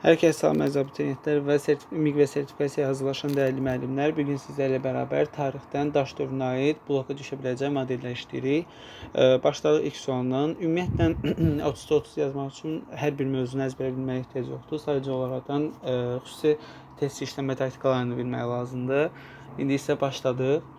Hər kəs salam əziz abituriyentlər və ÜMİQ və sertifikasiyaya hazırlaşan dəyərli müəllimlər. Bu gün sizlərlə bərabər tarixdən daş dövrünə aid bloka düşə biləcək modellər işləyirik. Başladıq ilk sualından. Ümumiyyətlə 30-da 30 yazmaq üçün hər bir mövzunu əzbərə bilməyə ehtiyac yoxdur. Sadəcə olaraqdan xüsusi test işləmə taktikalarını bilmək lazımdır. İndi isə başladıq.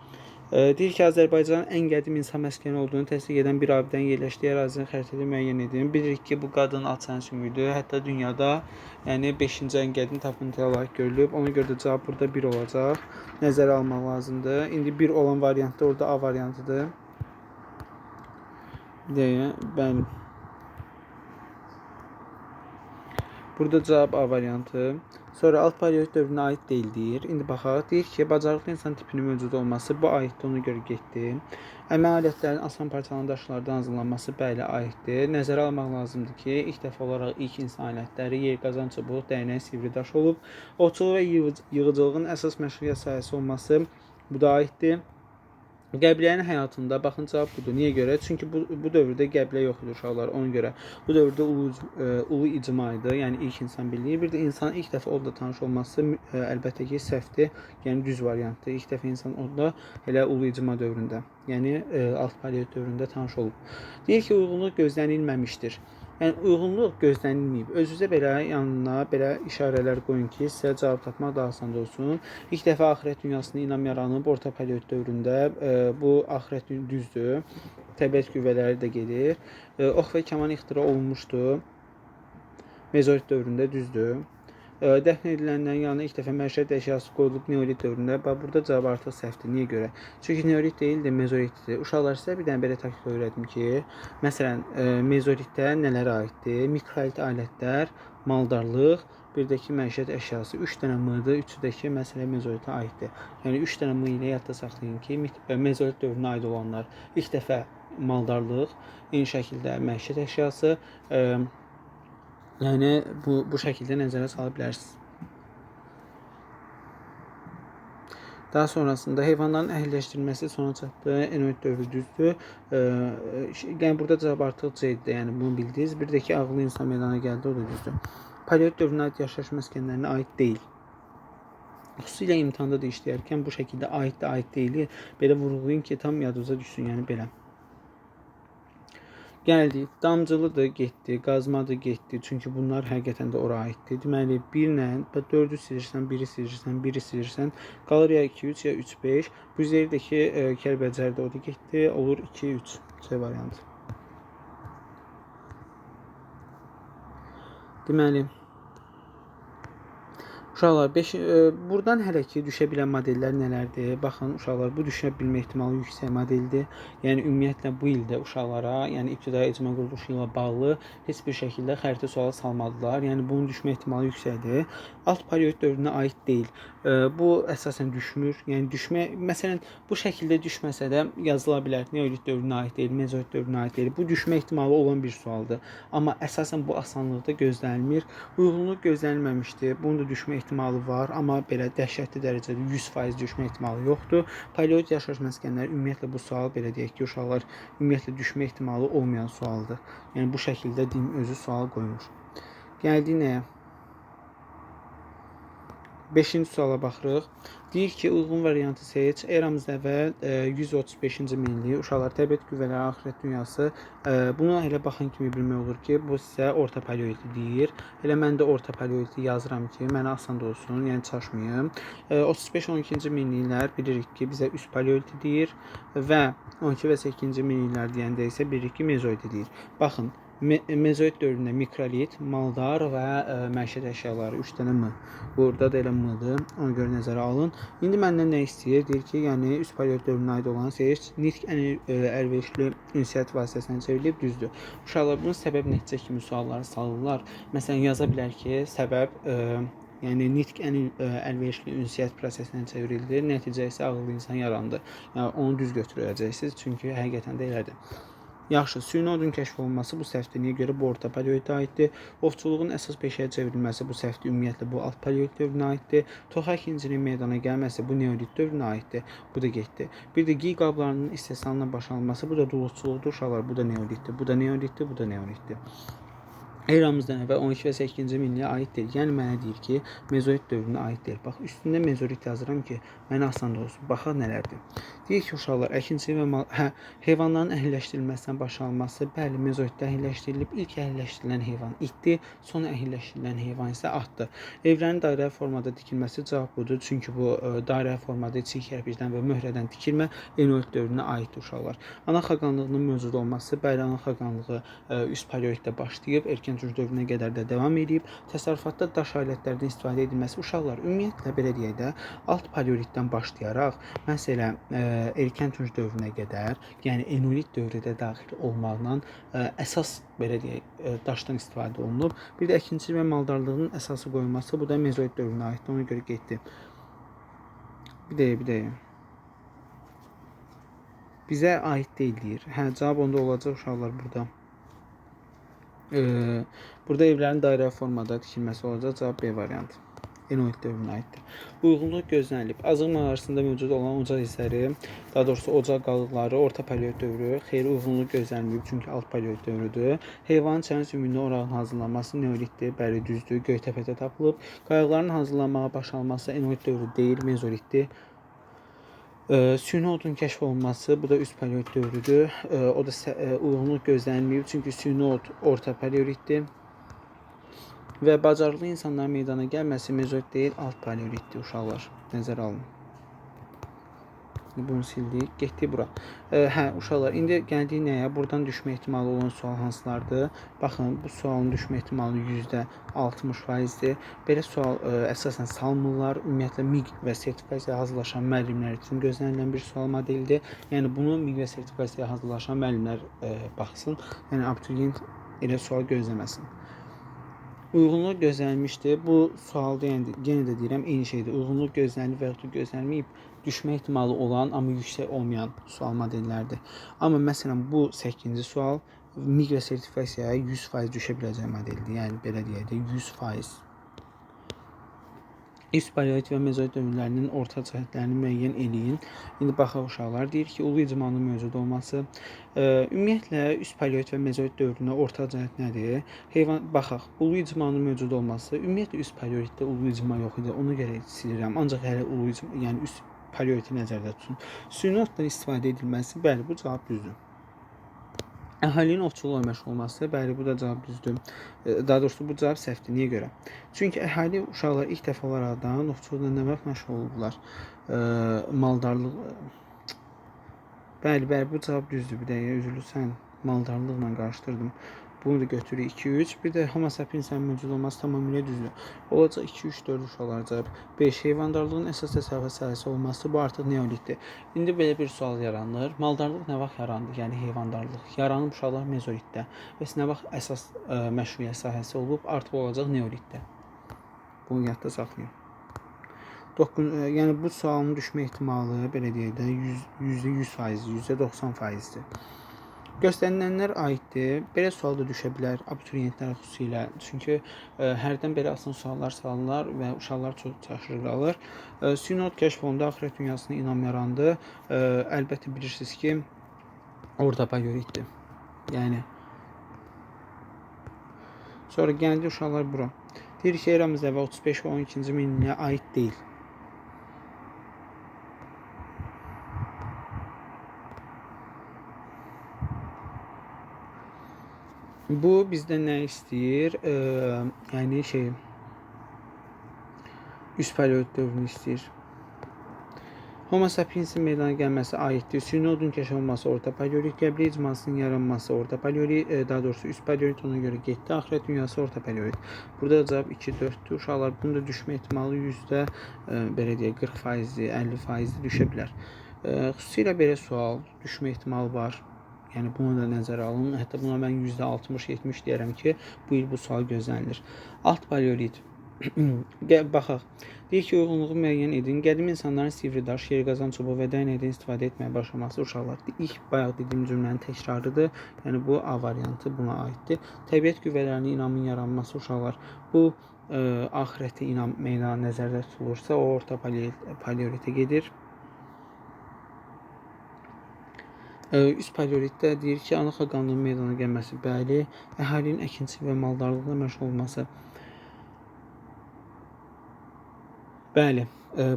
Deyir ki, Azərbaycanın ən qədim insan məskəni olduğunu təsdiq edən bir abidənin yerləşdiyi ərazinin xəritədə müəyyən edin. Bilirik ki, bu qadın alçanın sümüyüdür. Hətta dünyada, yəni 5-ci ən qədim tapıntı olaraq görülüb. Ona görə də cavab burada 1 olacaq. Nəzərə almaq lazımdır. İndi 1 olan variantda orada A variantıdır. Deyə, bəli. Burada cavab A variantı. Sonra alt paleolit dövrünə aid deyil deyir. İndi baxaq. Deyir ki, bacarıqlı insan tipinin mövcud olması bu aiddir, ona görə getdi. Əmək alətlərinin asan parçalanan daşlardan hazırlanması bəli aiddir. Nəzərə almaq lazımdır ki, ilk dəfə olaraq ilk insan alətləri yer qazan çubuq, dəyənək, sivri daş olub. Ovçuluq və yığıcılığın əsas məşğuliyyət sahəsi olması bu da aiddir. Qəbilənin həyatında, baxın cavab budur. Niyə görə? Çünki bu dövrdə qəbilə yox idi uşaqlar, ona görə. Bu dövrdə ulu icma idi, yəni ilk insan birliyi. Bir də insanın ilk dəfə odla tanış olması əlbəttə ki, səhvdir, yəni düz variantdır. İlk dəfə insan odla elə ulu icma dövründə, yəni alt paleolit dövründə tanış olub. Deyir ki, uyğunluq gözlənilməmişdir. Yəni uyğunluq gözlənilməyib. Özünüzə belə yanına belə işarələr qoyun ki, sizə cavab tapmaq daha asan olsun. İlk dəfə axirət dünyasına inam yaranıb orta paleolit dövründə. Bu axirət düzdür. Təbiət qüvvələri də gedir. Ox və kaman ixtira olunmuşdu. Mezolit dövründə düzdür. Dəfn edilənlərin yanına ilk dəfə məişət əşyası qoyulub neolit dövründə. Bax, burada cavab artıq səhvdir. Niyə görə? Çünki neolit deyildi, mezolitdir. Uşaqlar, sizə bir dənə belə taktik öyrədim ki, məsələn, mezolitdə nələrə aiddir? Mikrolit alətlər, maldarlıq, bir də ki, məişət əşyası. 3 dənə M-dır, üçü də ki, məsələ mezolitə aiddir. Yəni, 3 dənə M ilə yadda saxlayın ki, mezolit dövrünə aid olanlar ilk dəfə maldarlıq, eyni şəkildə məişət əşyası, yəni bu şəkildə nəzərə sala bilərsiniz. Daha sonrasında heyvanların əhilləşdirilməsi sona çatdı. Enolit dövrü düzdür. Yəni burada cavab artıq C-dir. Yəni bunu bildiniz. Bir də ki, ağıllı insan meydana gəldi, o da düzdür. Paleolit dövrünə aid yaşayış məskənlərinə aid deyil. Xüsusilə imtahanda da işləyərkən bu şəkildə aiddir, aid deyil. Belə vurğulayın ki, tam yadınıza düşsün, yəni belə. Gəldik, damcılıdır, getdi, qazmadır, getdi. Çünki bunlar həqiqətən də ora aiddir. Deməli, 1 ilə 4-ü silirsən, 1-i silirsən, 1-i silirsən. Qalır ya 2, 3, ya 3, 5. Bu üzərdəki Kəlbəcərdə o da getdi. Olur 2, 3 C variantı. Deməli, uşaqlar, buradan hələ ki düşə bilən modellər nələrdir? Baxın, uşaqlar, bu düşə bilmə ehtimalı yüksək modeldir. Yəni, ümumiyyətlə, bu ildə uşaqlara, yəni ibtidai icma quruluşu ilə bağlı heç bir şəkildə xəritə sualı salmadılar. Yəni, bunun düşmə ehtimalı yüksəkdir. Alt paleolit dövrünə aid deyil. Bu əsasən düşmür. Yəni, düşmə, məsələn, bu şəkildə düşməsə də yazıla bilər. Neolit dövrünə aid deyil, mezolit dövrünə aid deyil. Bu düşmə ehtimalı olan bir sualdır. Amma əsasən bu asanlıqda gözlənilmir. Uyğunluq gözlənilməmişdir. Bunun da düşmə ehtimalı var, amma belə dəhşətli dərəcədə 100% düşmə ehtimalı yoxdur. Paleolit yaşayış məskənləri ümumiyyətlə bu sual, belə deyək ki, uşaqlar, ümumiyyətlə düşmə ehtimalı olmayan sualdır. Yəni bu şəkildə deyim, özü sual qoymur. Gəldik nəyə? 5-ci suala baxırıq. Deyir ki, uyğun variantı seç. Eramızda əvvəl 135-ci minillik uşaqlar, təbiət qüvvələri, axirət dünyası. Buna elə baxan kimi bilmək olur ki, bu sizə orta paleoliti deyir. Elə mən də orta paleoliti yazıram ki, mənə asan da olsun, yəni çaşmayım. 35-12-ci minilliklər bilirik ki, bizə üst paleoliti deyir və 12 və 8-ci minilliklər deyəndə isə bilirik ki, mezoidi deyir. Baxın, mezoid dövründə mikrolit, maldar və məişət əşyaları 3 dənə M. Burada da elə M-dır. Ona görə nəzərə alın. İndi məndən nə istəyir? Deyir ki, yəni üst paleolit dövrünə aid olan seç, nitq ən əlverişli ünsiyyət vasitəsinə çevrilib, düzdür. Uşaqlar, bunun səbəb nəticə kimi sualları salırlar. Məsələn, yaza bilər ki, səbəb, yəni nitq ən əlverişli ünsiyyət prosesinə çevrildi, nəticə isə ağıllı insan yarandı. Yəni onu düz götürəcəksiniz, çünki həqiqətən də elədir. Yaxşı, süni odun kəşf olunması bu səhvdir. Niyə görə? Bu orta paleolitə aiddir. Ovçuluğun əsas peşəyə çevrilməsi bu səhvdir. Ümumiyyətlə, bu alt paleolit dövrünə aiddir. Toxa əkincinin meydana gəlməsi bu neolit dövrünə aiddir. Bu da getdi. Bir də giy qablarının istehsalına başlanılması bu da duluzçuluqdur uşaqlar. Bu da neolitdir. Bu da neolitdir. Bu da neolitdir. Eramızdan əvvəl 12 və 8-ci minilliyə aid deyil. Yəni mənə deyir ki, mezolit dövrünə aid deyil. Bax, üstündə mezolit yazıram ki, mənə asan da olsun. Baxaq nələrdir. Deyir ki, uşaqlar, əkinçilik və heyvanların əhilləşdirilməsindən baş alması, bəli, mezolitdə əhilləşdirilib. İlk əhilləşdirilən heyvan itdir, son əhilləşdirilən heyvan isə atdır. Evlərin dairəvi formada tikilməsi cavab budur. Çünki bu dairəvi formada çiy kərpicdən və möhrədən tikilmə eneolit dövrünə aiddir uşaqlar. Ana xaqanlığının mövcud olması, bəli, ana xaqanlığı üst paleolitdə başlayıb, erkən Tunc dövrünə qədər də davam edib. Təsərrüfatda daş alətlərdən istifadə edilməsi uşaqlar ümumiyyətlə belə deyək də alt paleolitdən başlayaraq məsələn erkən Tunc dövrünə qədər, yəni eneolit dövrü də daxil olmaqla əsas belə deyək daşdan istifadə olunub. Bir də əkinçilik və maldarlığın əsası qoyulması, bu da mezolit dövrünə aiddir. Ona görə getdi. Bir dəqiqə. Bizə aid deyil deyir. Hə, cavab onda olacaq uşaqlar burada. Burada evlərin dairəvi formada tikilməsi olacaq. Cavab B variantı. Eneolit dövrünə aiddir. Uyğunluq gözlənilib. Azıq mağarasında mövcud olan ocaq izləri, daha doğrusu ocaq qalıqları orta paleolit dövrü, xeyr uyğunluq gözlənilməyib, çünki alt paleolit dövrüdür. Heyvanın çənə sümüyündə orağın hazırlanması neolitdir, bəli düzdür, Göytəpədə tapılıb. Qayıqların hazırlanmağa baş alması eneolit dövrü deyil, mezolitdir. Süni odun kəşf olunması, bu da üst paleolit dövrüdür. O da uyğunluq gözlənilməyib, çünki süni od orta paleolitdir. Və bacarıqlı insanların meydana gəlməsi mezolit deyil, alt paleolitdir uşaqlar. Nəzərə alın. Bunu sildik. Getdik bura. Hə, uşaqlar, indi gəldik nəyə? Buradan düşmə ehtimalı olan sual hansılardır? Baxın, bu sualın düşmə ehtimalı %60%-dir. Belə sual əsasən salmırlar. Ümumiyyətlə, MİQ və sertifikasiyaya hazırlaşan müəllimlər üçün gözlənilən bir sual modelidir. Yəni, bunu MİQ və sertifikasiyaya hazırlaşan müəllimlər baxsın. Yəni, abituriyent elə sual gözləməsin. Uyğunluq gözlənilmişdir. Bu sualda, yəni yenə də deyirəm, eyni şeydir. Uyğunluq gözlənilib və yaxud da gözlənilməyib, düşmə ehtimalı olan, amma yüksək olmayan sual modellərdir. Amma məsələn bu 8-ci sual MİQ və sertifikasiyaya 100% düşə biləcək modeldir. Yəni belə deyək də 100%. Üst paleolit və mezolit dövrlərinin orta cəhətlərini müəyyən eləyin. İndi baxaq uşaqlar. Deyir ki, ulu icmanın mövcud olması. Ümumiyyətlə, üst paleolit və mezolit dövründə orta cəhət nədir? Heyvan, baxaq, ulu icmanın mövcud olması. Ümumiyyətlə, üst paleolitdə ulu icma yox idi. Ona görə silirəm. Ancaq hələ ulu icma, yəni üst paleoliti nəzərdə tutun. Süni otdan istifadə edilməsi, bəli, bu cavab düzdür. Əhalinin ovçuluqla məşğul olması, bəli, bu da cavab düzdür. Daha doğrusu, bu cavab səhvdir. Niyə görə? Çünki əhali uşaqlar ilk dəfə olaraqdan ovçuluqla nə vaxt məşğul olublar? Maldarlıq. Bəli, bəli, bu cavab düzdür. Bir dəqiqə, üzrlü, sən maldarlıqla qarışdırdım. Bunu da götürürük 2, 3. Bir də Homo sapiens'in mövcud olması tamamilə düzdür. Olacaq 2, 3, 4 uşaqlar cavab. 5. Heyvandarlığın əsas təsərrüfat sahəsi olması, bu artıq neolitdir. İndi belə bir sual yaranır. Maldarlıq nə vaxt yarandı? Yəni heyvandarlıq yaranıb uşaqlar mezolitdə. Bəs nə vaxt əsas məşğuliyyət sahəsi olub? Artıq olacaq neolitdə. Bunu yadda saxlayın. 9, yəni bu sualın düşmə ehtimalı belə deyək də %100%, %90%-dir. Göstərilənlər aiddir. Belə sual da düşə bilər abituriyentlər xüsusilə. Çünki hərdən belə asan suallar salırlar və uşaqlar çox çaşır qalır. Süni od kəşf olundu, axirət dünyasına inam yarandı. Əlbəttə bilirsiniz ki, orta paleolitdir. Yəni sonra gəldi uşaqlar bura. Deyir ki, eramız əvvəl 35 və 12-ci minilliyə aid deyil. Bu bizdən nə istəyir? Yəni üst paleolit dövrünü istəyir. Homo sapiensin meydana gəlməsi aiddir. Süni odun kəşf olunması orta paleolit, qəbilə icmasının yaranması orta paleolit, daha doğrusu üst paleolit, ona görə getdi. Axirət dünyası orta paleolit. Burada da cavab 2, 4-dür. Uşaqlar, bunun da düşmə ehtimalı belə deyək, 40%, 50% düşə bilər. Xüsusilə belə sual düşmə ehtimalı var. Yəni bunu da nəzərə alın. Hətta buna mən %60-70 deyərəm ki, bu il bu sual gözlənilir. Alt paleolit. Baxaq. Deyir ki, uyğunluğu müəyyən edin. Qədim insanların sivri daş, yerqazan çubuğu və dəyənəkdən istifadə etməyə başlaması uşaqlar. İlk bayaq dediyim cümlənin təkrarıdır. Yəni bu A variantı buna aiddir. Təbiət qüvvələrinə inamın yaranması uşaqlar. Bu axirətə inam meydana nəzərdə tutulursa, o orta paleolitə gedir. Üst paleolitdə deyir ki, ana xaqanlığının meydana gəlməsi, bəli, əhalinin əkinçilik və maldarlıqla məşğul olması. Bəli,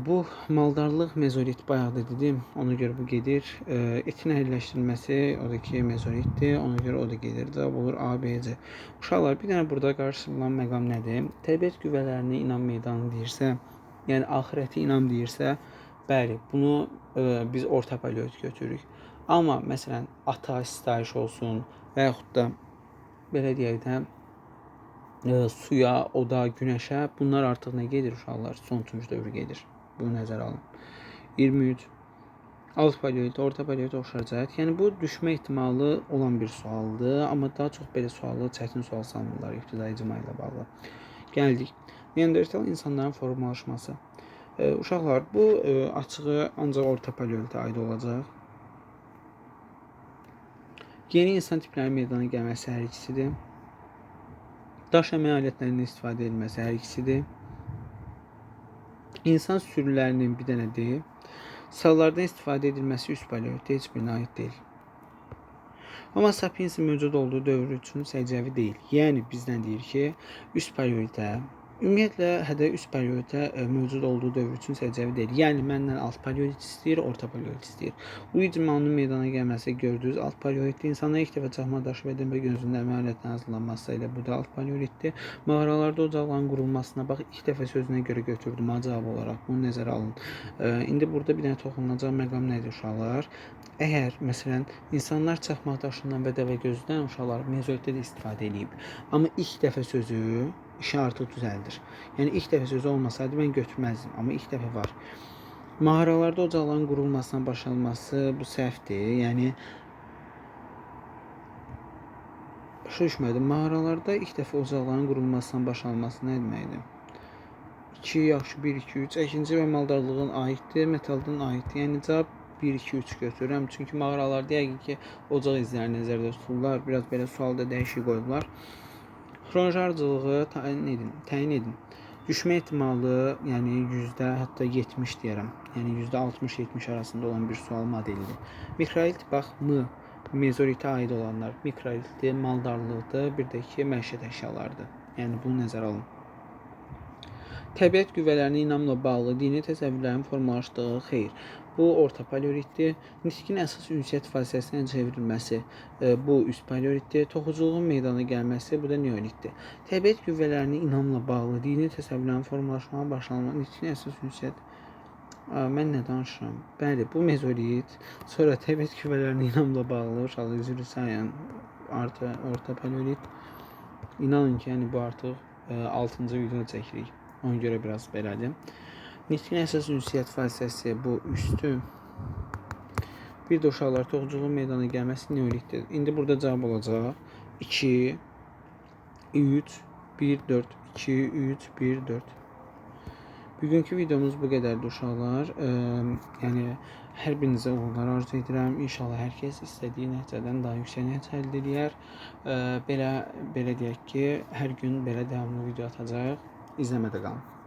bu maldarlıq mezolit bayaq da dedim, ona görə bu gedir. Etin əhəlləşdirilməsi, o da ki mezolitdir, ona görə o da gedir. Cavab olur A, B, C. Uşaqlar, bir dənə burada qarşılanan məqam nədir? Təbiət qüvvələrinə inam meydanı deyirsə, yəni axirəti inam deyirsə, bəli, bunu biz orta paleolit götürürük. Amma məsələn, ata sitayiş olsun və yaxud da belə deyək də suya, oda, günəşə, bunlar artıq nə gedir uşaqlar? Son tunc dövrü gedir. Bunu nəzərə alın. 23. Alt paleolit, orta paleolit oxşar cəhət. Yəni bu düşmə ehtimalı olan bir sualdır, amma daha çox belə sualı çətin sual sanırlar ibtidai icma ilə bağlı. Gəldik. Neandertal insanların formalaşması. Uşaqlar, bu açığı ancaq orta paleolitə aid olacaq. Yeni insan tiplərinin meydana gəlməsi hər ikisidir. Daş əmək alətlərinin istifadə edilməsi hər ikisidir. İnsan sürülərinin bir dənə deyil. Sallardan istifadə edilməsi üst paleolitə heç birinə aid deyil. Homo sapiensin mövcud olduğu dövr üçün səciyyəvi deyil. Yəni bizdən deyir ki, üst paleolitə, ümumiyyətlə hədə üst paleolitə mövcud olduğu dövr üçün səciyyəvi deyil. Yəni məndən alt paleolit istəyir, orta paleolit istəyir. Luigi Manunun meydana gəlməsi gördüyünüz alt paleolitdir. İnsanlar ilk dəfə çaxmaq daşı və dəmir gözünün əmək alətinin hazırlanması ilə bu da alt paleolitdir. Mağaralarda ocaqların qurulmasına bax, ilk dəfə sözünə görə götürdüm ha cavab olaraq. Bunu nəzərə alın. İndi burada bir dənə toxunulacaq məqam nədir uşaqlar? Əgər məsələn insanlar çaxmaq daşından və dəvə gözündən uşaqlar mezolitdə də istifadə eləyib. Amma ilk dəfə sözü işi artıq düzəldir. Yəni ilk dəfə sözü olmasaydı mən götürməzdim, amma ilk dəfə var. Mağaralarda ocaqların qurulmasına başlanması bu səhvdir. Yəni başa düşmədim. Mağaralarda ilk dəfə ocaqların qurulmasına başlanması nə deməkdir? 2, yaxşı 1, 2, 3. Əkinçi və maldarlığın aiddir, metaldan aiddir. Yəni cavab 1, 2, 3 götürürəm. Çünki mağaralarda yəqin ki, ocaq izləri nəzərdə tuturlar. Biraz belə sualda dəyişik qoyublar. Xronoloji ardıcıllığı təyin edin. Düşmə ehtimalı, yəni yüzdə hətta 70 deyərəm. Yəni %60-70 arasında olan bir sual modelidir. Mikrolit, bax, M, mezolitə aid olanlar mikrolitdir, maldarlıqdır, bir də ki, məişət əşyalarıdır. Yəni bunu nəzərə alın. Təbiət qüvvələrinə inamla bağlı dini təsəvvürlərin formalaşdığı xeyr. Bu orta paleolitdir. Nitqin əsas ünsiyyət vasitəsinə çevrilməsi bu üst paleolitdir. Toxuculuğun meydana gəlməsi bu da neolitdir. Təbiət qüvvələrinə inamla bağlı dini təsəvvürlərin formalaşmağa başlanma, nitqin əsas ünsiyyət. Mən nə danışıram? Bəli, bu mezolit. Sonra təbiət qüvvələrinə inamla bağlı uşaqlar üzr istəyirəm. Orta paleolit. İnanın ki, yəni bu artıq 6-cı video çəkirik. Ona görə biraz belədir. Nitqin əsas ünsiyyət vasitəsi bu üstü. Bir də uşaqlar toxuculuğun meydana gəlməsi neolitdir. İndi burada cavab olacaq. 2, 3, 1, 4, 2, 3, 1, 4. Bugünkü videomuz bu qədərdir uşaqlar. Yəni hər birinizə uğurlar arzu edirəm. İnşallah hər kəs istədiyi nəticədən daha yüksək nəticə əldə edər. Belə deyək ki, hər gün belə davamlı video atacağıq. İzləmədə qalın.